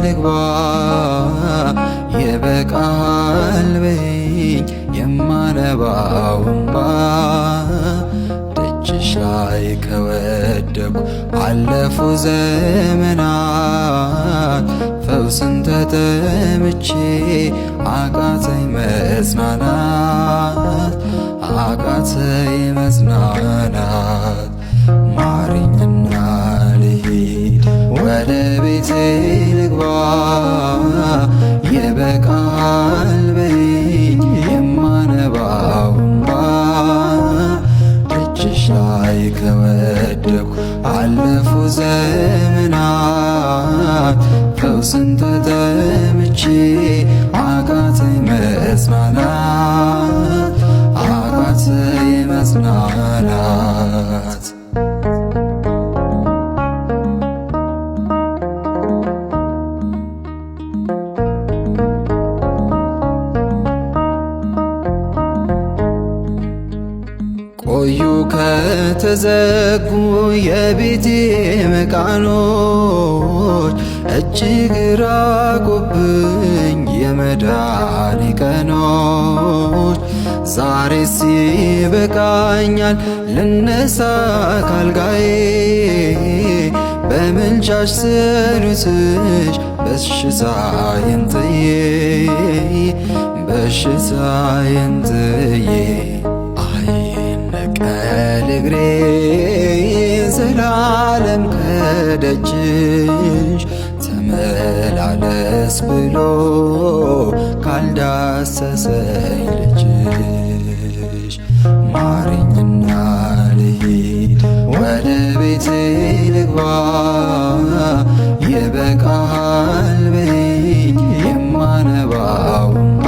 ልግባ፣ ይበቃሃል በይኝ የማነባው እምባ። ደጅሽ ላይ ከወደኩ አለፉ ዘመናት፣ ፈውስን ተጠምቼ አቃተኝ መጽናናት፣ አቃተኝ መጽናናት። ማሪኝና ልሂድ ወደ ቤቴ ልግባ፣ ይበቃል በይኝ የማነባው እምባ። ደጅሽ ላይ ከወደኩ አለፉ ዘመናት፣ ፈውስን ተጠምቼ አቃተኝ መጽናናት፣ አቃተኝ መጽናናት። ቆዩ ከተዘጉ የቤቴ መቃኖች፣ እጅግ ራቁብኝ የመዳኔ ቀኖች። ዛሬስ ይበቃኛል ልነሳ ካልጋዬ፣ በምልጃሽ ጸሎትሽ በሽታዬን ጥዬ፣ በሽታዬን ጥዬ። አይነቀል እግሬ ዘላለም ከደጅሽ፣ ተመላለስ ብሎ ካልዳሰሰኝ ልጅሽ። ማሪኝና ልሂድ ወደ ቤቴ ልግባ፣ ይበቃሃል በይኝ የማነባው እምባ።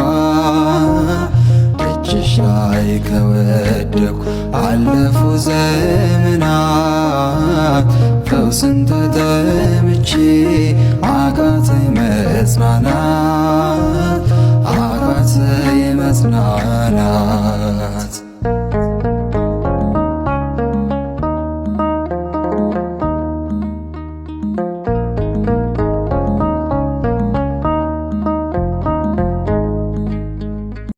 ደጅሽ ላይ ከወደኩ አለፉ ዘመናት፣ ፈውስን ተጠምቼ አቃተኝ መጽናናት፣ አቃተኝ መጽናናት።